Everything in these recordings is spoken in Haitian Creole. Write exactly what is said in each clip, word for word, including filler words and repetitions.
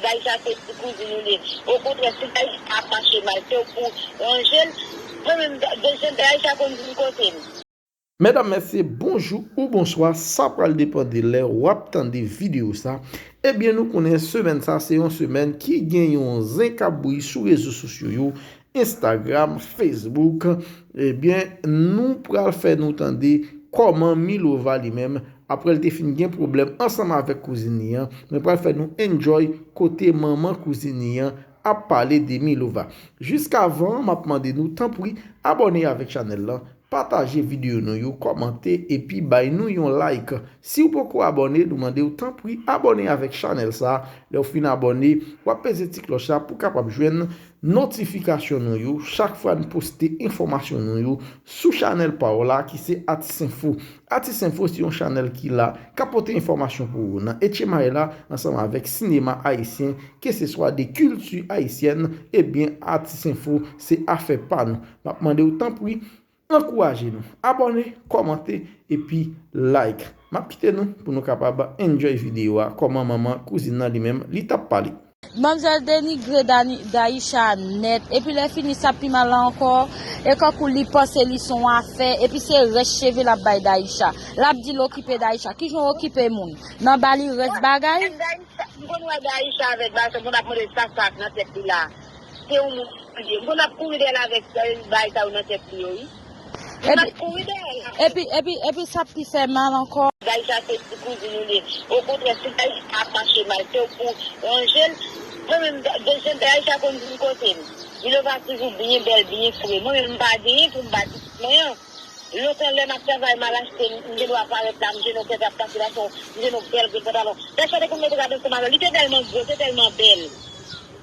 Daïcha se ti kouzin ou li ye. Okontrè, si Daïcha ap mache mal, se ou pou ranje l. Mwen menm, de jan Daïcha konn vin kote m. Medam, mesye, bonjou ou bonswa, sa pral depann de lè w ap tande videyo sa. Ebyen, nou konnen semèn sa se yon semèn ki gen yon zen k ap bouyi sou rezo sosyo yo, Instagram, Facebook. Ebyen, nou pral fè nou tande kòman Milova li menm, apre l te fin gen pwoblèm ansanm avèk kouzin li an, mwen pral fè nou enjoy kote manman kouzin li an ap pale de Milova. Jiskavan, m ap mande nou, tanpri, abòne avèk chanèl lan, pataje videyo nou yo, kòmante epi bay nou yon like. Si w poko abòne, nou mande w, tanpri, abòne avèk chanèl sa. Lè w fin abòne, w ap peze ti klòch la pou w kapab jwenn notifikasyon nou yo chak fwa n poste enfòmasyon nou yo sou chanèl pa w la ki se Atis Enfo. Atis Enfo se yon chanèl ki la, k ap pote enfòmasyon pou ou nan Etche Mayela ansanm avèk sinema ayisyen, keseswa de kilti ayisyèn, ebyen Atis Enfo se afè pa nou. M ap mande w tanpri, ankouraje nou. Abòne, kòmante, epi like. M ap kite nou pou nou kapab enjoy videyo a, kòman manman kouzin nan li menm li t ap pale. Manmzèl denigre Daïcha nèt. Epi lè fini sa pi mal la ankò. E kankou li panse li se yon afè. Epi se rès cheve l ap bay Daïcha. L ap di l okipe Daïcha. Kijan w okipe moun? Nan ba li rès bagay? M konn wè Daïcha avèk bagay sa, m konn ap mande sa sa nan tèt li la. Se yon moun li ye. M konn ap kouri dèyè l avèk bagay sa yo nan tèt li yo wi. M ap kouri dèyè l. Epi, epi, epi sa pi fè mal ankò. Daïcha se ti kouzin ou li ye. Okontrè, si Daïcha ap mache mal, se ou pou ranje l. Mwen menm, de jan Daïcha konn vin kote m. Milova toujou byen bèl, byen fre. Mwen menm, m pa genyen pou m ba pitit mwen an. Lontan lè m ap travay, m al achte, m gen dwa parèt la, m jwenn yon kèk ap pase la, m jwenn yon bèl grenn pantalon. Daïcha te konn mete gad ansanm avè l. Li te tèlman gwo, te tèlman bèl.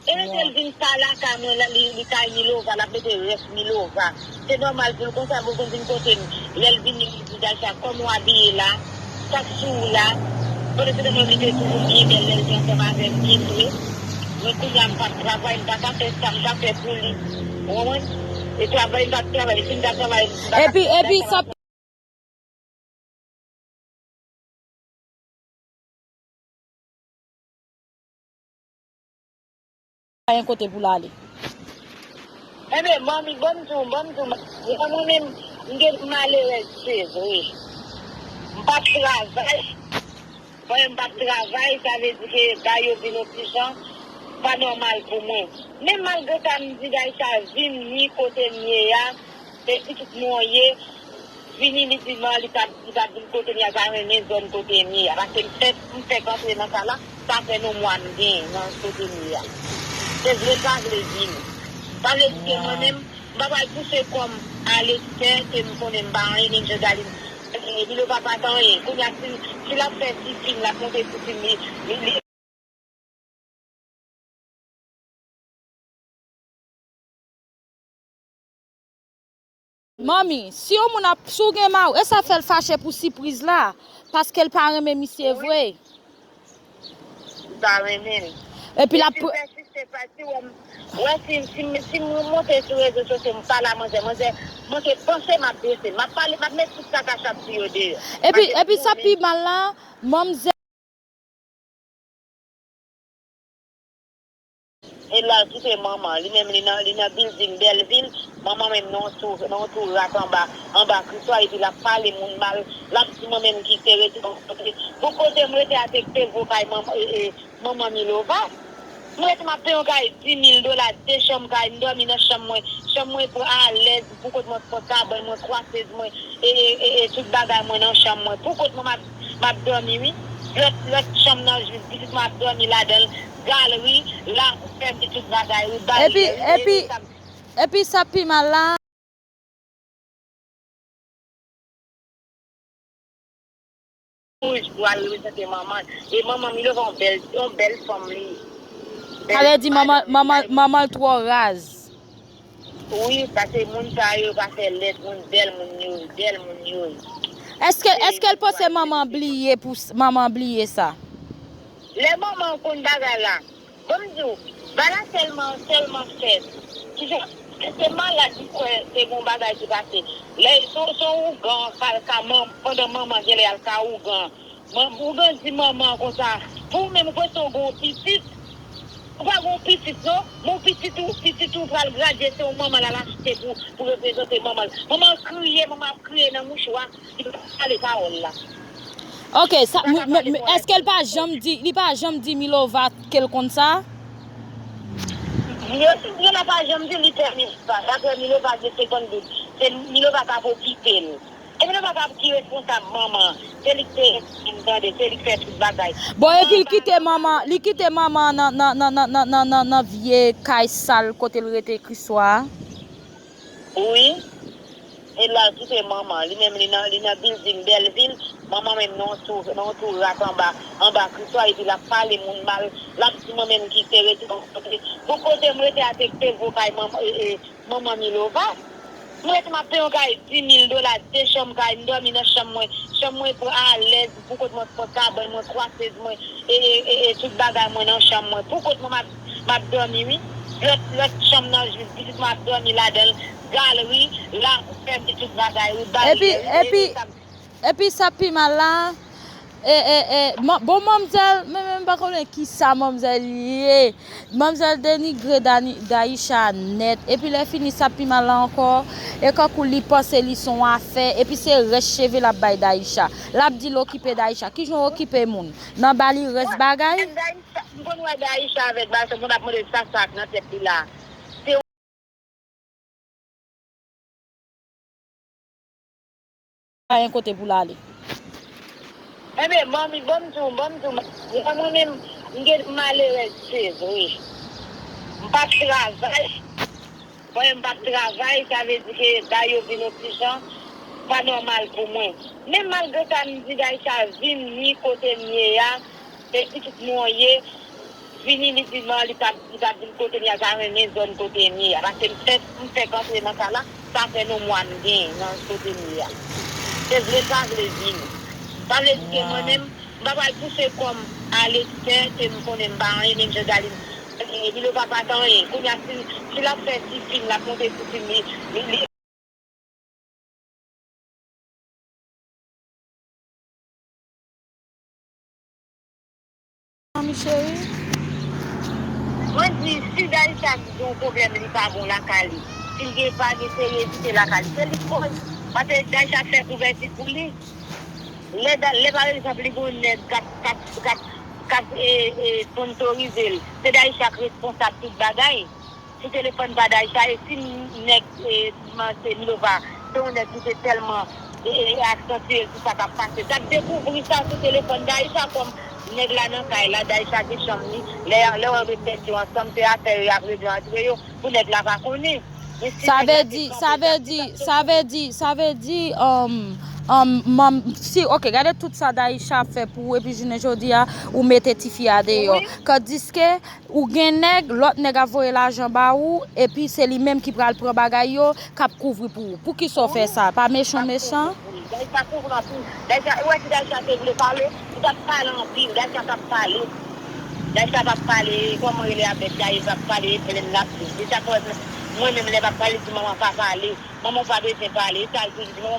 E lè l vin pa lakay mwen la, li, li kay Milova, l ap mete rès Milova. Se nòmal pou l konsa, pou l konn vin kote m. Lè l vini, li di Daïcha, kòman w abiye la? Sa k sou ou la? Pandan se tan mwen li te toujou byen bèl lè l te ansanm avè m, byen fre. Men kounye a m p ap travay, m pa ka fè sa m ka fè pou li. Ou konprann? E travay m p ap travay, si m ta travay, m pa ka fè sa. Epi, epi sa pa gen kote pou l ale. Enben, manmi, ban m di w, ban m di w, manmi, mwen menm, m gen malerèz, se vre. M p ap travay. Pandan m p ap travay, sa vle di ke bagay yo vin yon ti jan pa nòmal pou mwen. Men malgre sa, m di Daïcha vin ni kote m ye a, se pitit mwen w ye, vini li di non, li p ap, li p ap vin kote m ye a, l pa renmen zòn kote m ye a. Paske m fèk, m fèk antre nan sa la, sa fè yon mwa m gen nan kote m ye a. Se vle l pa vle vini. Sa vle di ke mwen menm, m pa pral pouse kò m alèkstè ke m konnen m pa anyen, menm jan Darline, Milova pa t anyen. Kounye a, si, si l ap fè ti fim, l ap monte ti fim, li, li, li. Manmi, si yon moun ap, si w gen mari w, e sa fè l fache pou sipriz la, paske l pa renmen misye vre. Li pa renmen l. Epi l ap. E si l pèsiste, pa si w wè m, wè si, si, si m monte sou rezo sosyo, m pale a manzè, manzè, manke panse m ap bese, m ap pale, m ap met tout sa k ap sou yo deyò. Epi, epi sa pi mal la, manmzè. E l al kite manman, li menm li nan, li nan bilding Bèlvil, manman menm nan yon tou, nan yon tou rak anba, anba Kriswa, epi l ap pale moun mal, l ap di mwen menm ki te rete yon kote. Bon, kote m rete a se te vo kay manman, e, e, manman Milova. M rete m ap peye yon kay dis mil dola, de chanm kay, m dòmi nan chanm mwen, chanm mwen pou alèz, pou kot mwen pran kabann mwen, kwasez mwen, e, e, e, e tout bagay mwen nan chanm mwen. Pou kot mwen m ap, m ap dòmi, wi. Lòt, lòt chanm nan, pitit mwen ap dòmi ladan l. Galri, la, fèmen tout bagay, wi. Baryè, wi. Epi, epi, epi sa pi mal la. Pou al reprezante manman l. E manman Milova yon bèl, yon bèl fanm li ye. Sa vle di manman, manman, manman l twò raz. Wi, paske moun sa yo pa fè lèd, moun bèl moun yo ye, bèl moun yo ye. Èske, èske l panse manman bliye pou, manman bliye sa? Lè manman w konn bagay la, Ban m di w, bagay la tèlman, tèlman fèb. Kijan, se malad li kwè se gon bagay ki pase. Lè se, se yon ougan, ka, ka, pandan manman genlè al ka ougan. Ougan di manman konsa, pou ou menm ou panse w gen yon pitit, pitit non. Bon, pitit ou, pitit ou pral gradye, se yon manman l al achte pou, pou reprezante manman l. Manman l kriye, manman ap kriye nan mouchwa, li pa pale pawòl la. Ok, sa, m, m, m, èske l pa janm di, li pa janm di Milova ke l konn sa? Milova pa janm di li pè Milova. Daprè Milova, gen senkant dout. Se Milova k ap okipe l. Epi nou pa ka ki responsab manman. Se li ki te enskri m, tande, se li ki fè tout bagay. Bon, epi l kite manman, li kite manman nan, nan, nan, nan, nan, nan, nan, nan vye kay sal kote l rete Kriswa a. Wi. E la l kite manman. Li menm li nan, li nan bilding Bèlvil. Manman menm nan yon tou, nan yon tou rak anba, anba Kriswa. Epi l ap pale moun mal. L ap di mwen menm ki te rete yon kote. Bon, kote m rete a te pi wo kay manman, e, e, Manman Milova. Mwen ret m ap peye yon kay di mil dola, de chanm kay, m dòmi nan chanm mwen. Chanm mwen pou alèz, pou kot mwen pran kabann mwen, kwasez mwen, e, e, e, e tout bagay mwen nan chanm mwen. Pou kot mwen m ap, m ap dòmi, wi. Lòt, lòt chanm nan, pitit mwen ap dòmi ladan l. Galri, la, fèmen tout bagay, wi. Epi, epi, Epi sa pi mal la, e, e, e, bon manmzèl, men, men m pa konnen kisa manmzèl ye. Manmzèl denigre Dani, Daïcha nèt. Epi lè fini sa pi mal la ankò, e kankou li panse li se yon afè, epi se rès cheve l ap bay Daïcha. L ap di l okipe Daïcha. Kijan w okipe moun? Nan ba li rès bagay? M konn wè Daïcha avèk Bason, m konn ap mande sa sa k nan tèt li la. Pa gen kote pou l ale. Enben, manmi, ban m di w, ban m di w, mwen menm, m gen malerèz, se vre. M p ap travay. Mwen menm, m p ap travay, sa vle di ke bagay yo vin yon ti jan pa nòmal pou mwen. Men malgre sa, m di Daïcha vini kote m ye a, e pitit nou an ye, vini li di non, li p ap, li p ap vin kote m ye a, l pa renmen zòn kote m ye a. Paske m fèk, m fèk antre nan sa la, sa fè yon mwa m gen nan kote m ye a. Se vle l pa vle vini. Sa vle di ke mwen menm, m pa pral pouse kò m a lekstè ke m konnen m pa anyen, menm jan Darline, e, Milova pa t anyen. Kounye a, si, si l ap fè ti fim, l ap monte ti fim, li, li, li Manmi cheri. Mwen di, si Daïcha gen yon pwoblèm, li pa bon lakay li. Si l gen pa gen seryezite lakay li, se li k koz. Paske Daïcha fè kouvèti pou li. Lè, lè pa egzanp, li gen yon nèg k ap, k ap, k ap, k ap, e, e, sponsorizé l, se Daïcha k responsab tout bagay. Sou telefòn pa Daïcha, e si nèg, e, manse Milova se yon nèg ki te tèlman, e, e, aksantye l sou sa k ap pase, t ap dekouvri sa sou telefòn Daïcha kòm nèg la nan kay la, Daïcha gen chanm li, lè, lè w ap met tèt yo ansanm, se afè yo y ap regle antre yo, pou nèg la pa konnen. Sa vle di, sa vle di, sa vle di, sa vle di, um, um, manm, si, ok, gade tout sa Daïcha ap fè pou ou, epi jounen jodi a, ou mete tifi a deyò. Kandiske, ou gen nèg, lòt nèg ap voye lajan ba ou, epi se li menm ki pral pran bagay yo, k ap kouvri pou ou. Poukisa w fè sa? Pa mechan, mechan? Daïcha kouvri anpil. Daïcha, ou wè si Daïcha te vle pale, li t ap pale anpil. Daïcha t ap pale. Daïcha p ap pale, kòman rele a bèt Daïcha p ap pale, e plèn l ap di. Deja pou wè, mwen menm lè m ap pale, di manman pa pale. Manman w pa bezwen pale. E sa l toujou di, manman